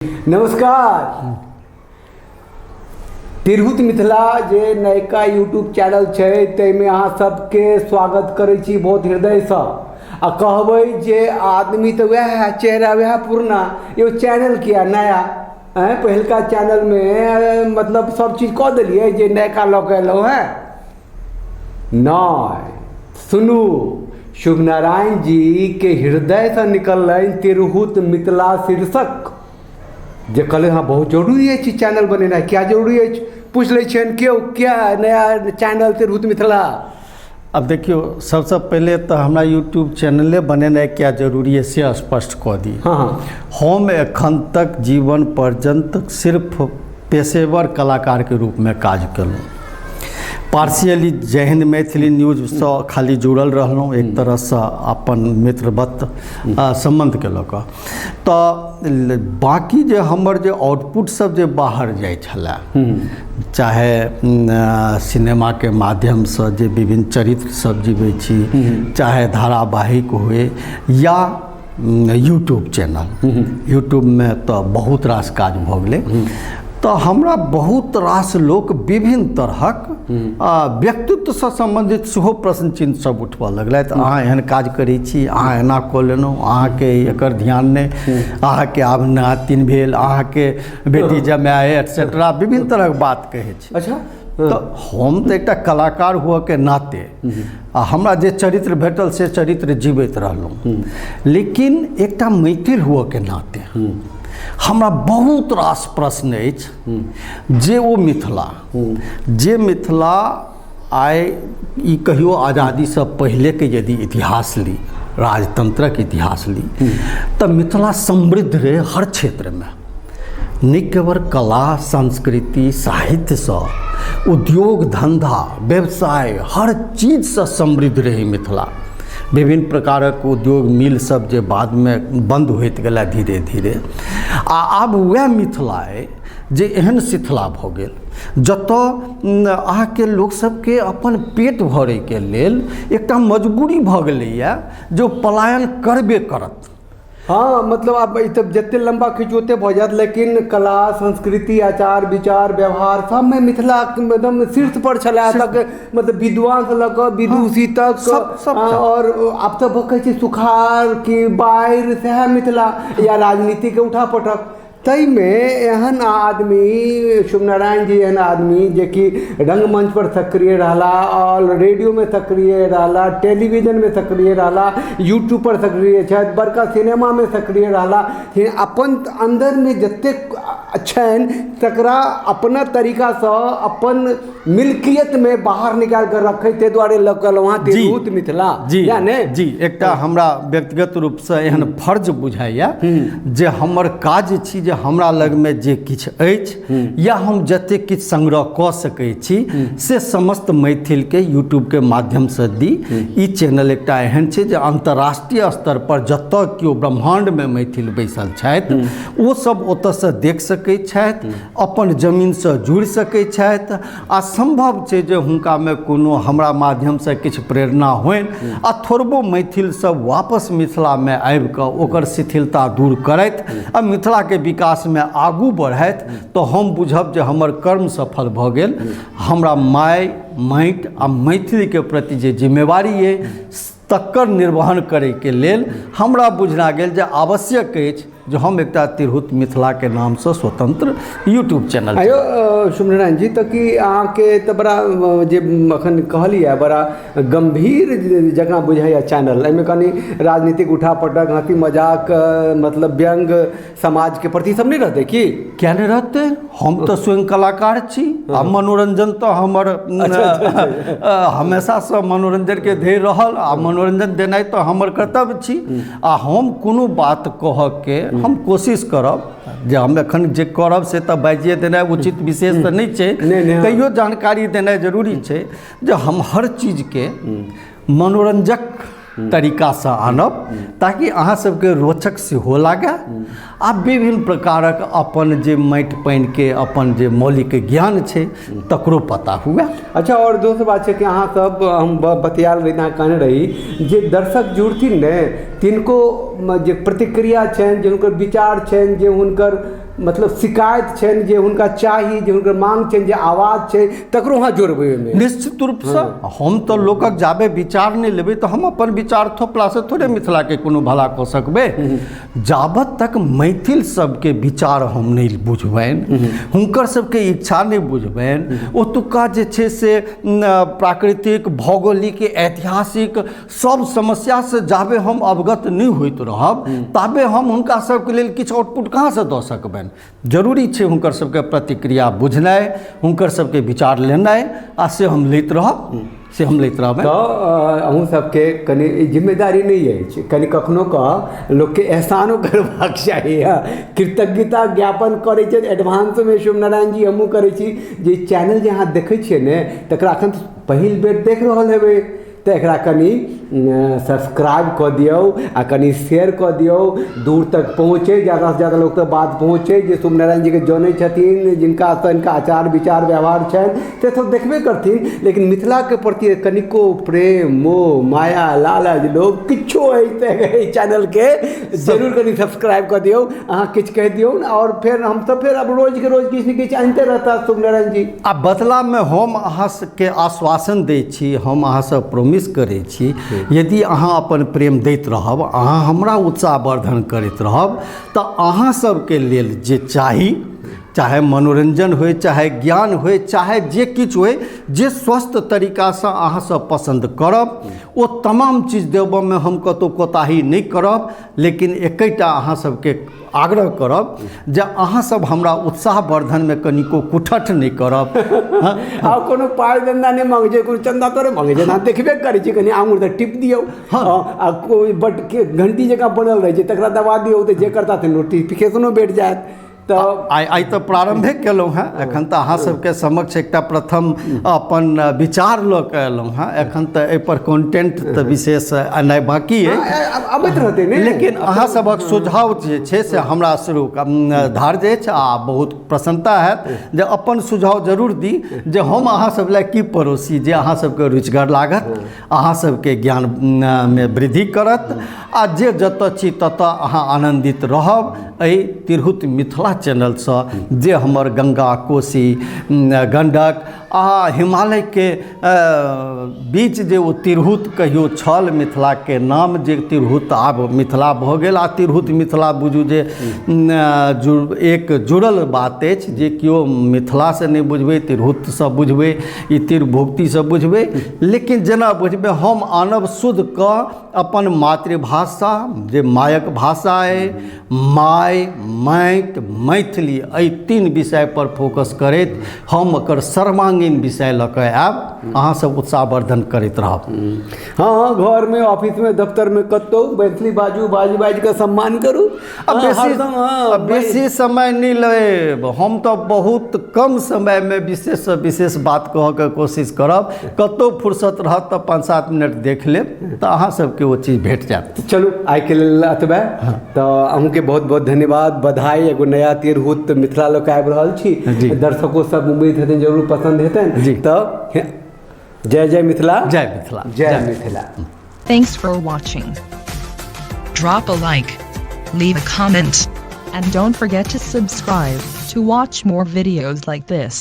नमस्कार। तिरहुत मिथिला जे नयका यूट्यूब चैनल छै ताहिमे अहाँ सबके स्वागत करै छी बहुत हृदयसँ। आ कहबै जे आदमी तऽ वएह चेहरा वएह पुरना, एगो चैनल किया नया? आँय, पहिलका चैनलमे मतलब सब चीज कऽ देलियै जे नयका लऽ कऽ एलहुँ हेँ। नहि, सुनू, शुभ नारायण जी के हृदयसँ निकललनि तिरहुत मिथिला शीर्षक, जे कहलनि हँ बहुत जरूरी अछि चैनल बनेनाइ। किया जरूरी अछि? पूछि लै छियनि केओ, किया नया चैनल तिरहुत मिथिला? आब देखियौ, सबसँ पहिले तऽ हमरा यूट्यूब चैनले बनेनाइ किया जरूरी अछि से स्पष्ट कऽ दी। हँ। हम एखन तक जीवन पर्यन्त सिर्फ पेशेवर कलाकारके रूपमे काज केलहुँ। पार्शियली जय हिन्द मैथिली न्यूजसँ खाली जुड़ल रहलहुँ, एक तरहसँ अपन मित्रवत सम्बन्धके लऽ कऽ। तऽ बाँकी जे हमर जे आउटपुट सब जे बाहर जाइ छलै, चाहे सिनेमाके माध्यमसँ जे विभिन्न चरित्र सब जीबै छी, चाहे धारावाहिक हुए या यूट्यूब चैनल, यूट्यूबमे तऽ बहुत रास काज भऽ गेलै। तऽ हमरा बहुत रास लोक विभिन्न तरहक व्यक्तित्वसँ सम्बन्धित सेहो प्रश्न चिन्ह सब उठबऽ लगलथि। अहाँ एहन काज करै छी, अहाँ एना कऽ लेलहुँ, अहाँके एकर ध्यान नहि, अहाँके आब नातिन भेल, अहाँके बेटी जमाय, एटसेट्रा, विभिन्न तरहक बात कहै छै। तऽ हम तऽ एकटा कलाकार हुअके नाते आ हमरा जे चरित्र भेटल से चरित्र जीवैत रहलहुँ, लेकिन एकटा मैथिल हुअके नाते हमरा बहुत रास प्रश्न अछि जे ओ मिथिला, जे मिथिला आइ ई कहियो आजादीसँ पहिलेके यदि इतिहास ली, राजतंत्रक इतिहास ली, तऽ मिथिला समृद्ध रहै हर क्षेत्रमे, नहि केवल कला संस्कृति साहित्यसँ, उद्योग धन्धा व्यवसाय हर चीजसँ समृद्ध रहै मिथिला। विभिन्न प्रकारक उद्योग मिल सब जे बादमे बन्द होइत गेलै धीरे धीरे, आ आब वएह मिथिला अइ जे एहन शिथिला भऽ गेल जतऽ अहाँके लोक सबके अपन पेट भरैके लेल एकटा मजबूरी भऽ गेलैए जे ओ पलायन करबे करत। हँ, मतलब आब ई तऽ जते लम्बा खींचू ओते भऽ जायत, लेकिन कला संस्कृति आचार विचार व्यवहार सबमे मिथिला एकदम शीर्ष पर छलै। तक मतलब विद्वानसँ लऽ कऽ विदुषी तक सब। आओर आब तऽ कहै छै सुखाड़ कि बाढ़ि सएह मिथिला या राजनीतिके उठा पटक। ताहिमे एहन आदमी शुभ नारायण जी एहन आदमी जेकि रङ्गमञ्च पर सक्रिय रहला आओर रेडियोमे सक्रिय रहला, टेलीविजनमे सक्रिय रहला, यूट्यूब पर सक्रिय छथि, बड़का सिनेमामे सक्रिय रहला, अपन अन्दरमे जतेक छनि तकरा अपना तरीकासँ अपन मिल्कियतमे बाहर निकालि कऽ रखै, ताहि दुआरे लऽ कऽ एलहुँ हँ तिरहुत मिथिला। जी। इएह ने? जी, एकटा हमरा व्यक्तिगत रूपसँ एहन फर्ज बुझाइए जे हमर काज छी जे हमरा लगमे जे किछु अछि या हम जतेक किछु संग्रह कऽ सकै छी से समस्त मैथिलके यूट्यूबके माध्यमसँ दी। ई चैनल एकटा एहन छै जे अन्तर्राष्ट्रीय स्तर पर जतऽ केओ ब्रह्माण्डमे मैथिल बैसल छथि ओ सब ओतऽसँ देख सकै छथि, अपन जमीनसँ जुड़ि सकै छथि, आ सम्भव छै जे हुनकामे कोनो हमरा माध्यमसँ किछु प्रेरणा होइन आ थोड़बो मैथिल सब वापस मिथिलामे आबिकऽ ओकर शिथिलता दूर करथि आ मिथिलाके विकासमे आगू बढ़थि, तऽ हम बुझब जे हमर कर्म सफल भऽ गेल। हमरा माय माटि आ मैथिलीके प्रति जे जिम्मेवारी अइ तकर निर्वहन करैके लेल हमरा बुझना गेल जे आवश्यक अछि जे हम एकटा तिरहुत मिथिलाके नामसँ स्वतंत्र यूट्यूब चैनल। आयो सुमनारायण जी, तऽ की अहाँके तऽ बड़ा जे अखन कहलियै बड़ा गम्भीर जकाँ बुझाइए चैनल, एहिमे कनि राजनीतिक उठा पटक, हँसी मजाक, मतलब व्यंग समाजके प्रति सब नहि रहतै की? किया नहि रहतै? हम तऽ स्वयं कलाकार छी आ मनोरंजन तऽ हमर हमेशासँ मनोरंजनके ध्येय रहल आ मनोरंजन देनाइ तऽ हमर कर्तव्य छी। आ हम कोनो बात कहऽके हम कोशिश करब जे हम एखन जे करब से तऽ बाजिए देनाइ उचित विशेष तऽ नहि छै, तैयो जानकारी देनाइ जरूरी छै जे हम हर चीजके मनोरंजक तरीकासँ आनब ताकि अहाँ सबके रोचक सेहो लागए आ विभिन्न प्रकारक अपन जे माटि पानिके अपन जे मौलिक ज्ञान छै तकरो पता हुए। अच्छा, आओर दोसर बात छै कि अहाँ सब हम बतियाल रही, अहाँ कहने रही जे दर्शक जुड़थिन ने तिनको जे प्रतिक्रिया छनि, जे हुनकर विचार छनि, जे हुनकर मतलब शिकायत छनि, जे हुनका चाही, जे हुनकर मांग छनि, जे आवाज छै, तकरो अहाँ जोड़बै ओहिमे? निश्चित रूपसँ। हम तऽ लोकक जाबे विचार नहि लेबै तऽ हम अपन विचार थोपलासँ थोड़े मिथिलाके कोनो भला कऽ सकबै। जाबत तक मैथिल सबके विचार हम नहि बुझबनि, हुनकर सबके इच्छा नहि बुझबनि, ओतुका जे छै से प्राकृतिक, भौगोलिक, ऐतिहासिक सब समस्यासँ जाबे हम अवगत नहि होइत रहब, ताबे हम हुनका सबके लेल किछु आउटपुट कहाँसँ दऽ सकबनि? जरूरी छै हुनकर सबके प्रतिक्रिया बुझनाइ, हुनकर सबके विचार लेनाइ, आ से हम लैत रहब, से हम लैत रहबै। तऽ अहूँ सबके कनि जिम्मेदारी नहि अछि, कनि कखनो कऽ लोकके एहसानो करबाक चाही। हँ, कृतज्ञता ज्ञापन करै छै एडवांसमे शुभ नारायण जी, हमहूँ करै छी जे चैनल जे अहाँ देखै छियै ने, तकरा एखन पहिल बेर देख रहल हेबै, तऽ एकरा कनि सब्सक्राइब कऽ दियौ आ कनि शेयर कऽ दियौ, दूर तक पहुँचै, ज्यादासँ ज्यादा लोक तक बात पहुँचै। जे शुभ नारायण जीके जनै छथिन, जिनका सँ हिनका आचार विचार व्यवहार छनि, से सब देखबे करथिन, लेकिन मिथिलाके प्रति कनिको प्रेम, मोह, माया, लालच, लोभ किछो अछि तऽ एहि चैनलके जरूर कनि सब्सक्राइब कऽ दियौ। अहाँ किछु कहि दियौ ने, आओर फेर हमसब फेर आब रोजके रोज किछु ने किछु आनिते रहता शुभ नारायण जी। आ बदलामे हम अहाँके आश्वासन दै छी, हम अहाँसँ प्रोमिस करै छी, यदि अहाँ अपन प्रेम दैत रहब, अहाँ हमरा उत्साहवर्धन करैत रहब, तऽ अहाँ सबके लेल जे चाही, चाहे मनोरञ्जन होइ, चाहे ज्ञान होइ, चाहे जे किछु होइ, जे स्वस्थ तरीकासँ अहाँ सब पसन्द करब, ओ तमाम चीज देबऽमे हम कतहु कोताही नहि करब। लेकिन एकेटा अहाँ सबके आग्रह करब जे अहाँ सब हमरा उत्साहवर्धनमे कनिको कुठठ नहि करब। आ कोनो पाइ धन्धा नहि मांगै छै, कोनो चन्दा थोड़े मांगै छै। अहाँ देखबे करै छी, कनि आङुर तऽ टिप दियौ। हँ, आ कोइ बट के घंटी जकाँ बनल रहै छै, तकरा दबा दियौ तऽ जे करता से नोटिफिकेशनो भेट जायत। तऽ आइ तऽ प्रारम्भे केलहुँ हेँ, एखन तऽ अहाँ सबके समक्ष एकटा प्रथम अपन विचार लऽ कऽ एलहुँ हेँ। एखन तऽ एहिपर कॉन्टेंट तऽ विशेष एनाइ बाँकी अछि, अबैत रहतै ने, लेकिन अहाँ सभक सुझाव जे छै से हमरा शुरू धार्य अछि आ बहुत प्रसन्नता हैत जे अपन सुझाव जरूर दी जे हम अहाँ सब लए की परोसी जे अहाँ सबके रुचिगर लागत, अहाँ सबके ज्ञानमे वृद्धि करत, आ जे जतऽ छी ततऽ अहाँ आनन्दित रहब एहि तिरहुत मिथिला चैनलसँ, जे हमर गङ्गा, कोसी, गण्डक आ हिमालयके बीच जे ओ तिरहुत कहियो छल, मिथिलाके नाम जे तिरहुत आब मिथिला भऽ गेल, आ तिरहुत मिथिला बुझू जे एक जुड़ल बात अछि, जे केओ मिथिलासँ नहि बुझबै, तिरहुतसँ बुझबै, ई तिरभुक्तिसँ बुझबै, लेकिन जेना बुझबै, हम आनब शुद्ध कऽ अपन मातृभाषा, जे मायक भाषा अइ, माय, माटि, मैथिली, एहि तीन विषयपर फोकस करैत हम एकर सर्वांगीण विषय लऽ कऽ आयब। अहाँ सब उत्साहवर्धन करैत रहब। हँ, घरमे, ऑफिसमे, दफ्तरमे कतहु मैथिली बाजू, बाजि बाजि कऽ सम्मान करू। आ बेसी समय नहि लेब हम, तऽ बहुत कम समयमे विशेषसँ विशेष बात कहऽके कोशिश करब। कतहु फुर्सत रहत तऽ 5-7 मिनट देख लेब तऽ अहाँ सबके ओ चीज भेट जायत। चलू, आइके लेल एतबे। तऽ अहूँके बहुत बहुत धन्यवाद, बधाई। एगो नया तिरहुत मिथिला लऽ कऽ आबि रहल छी, दर्शको सब उम्मीद हेतनि जरूर पसन्द हेतनि। जी। तऽ जय जय मिथिला। जय मिथिला। जय Mithila. Thanks for watching. Drop a like, leave a comment, and don't forget to subscribe to watch more videos like this.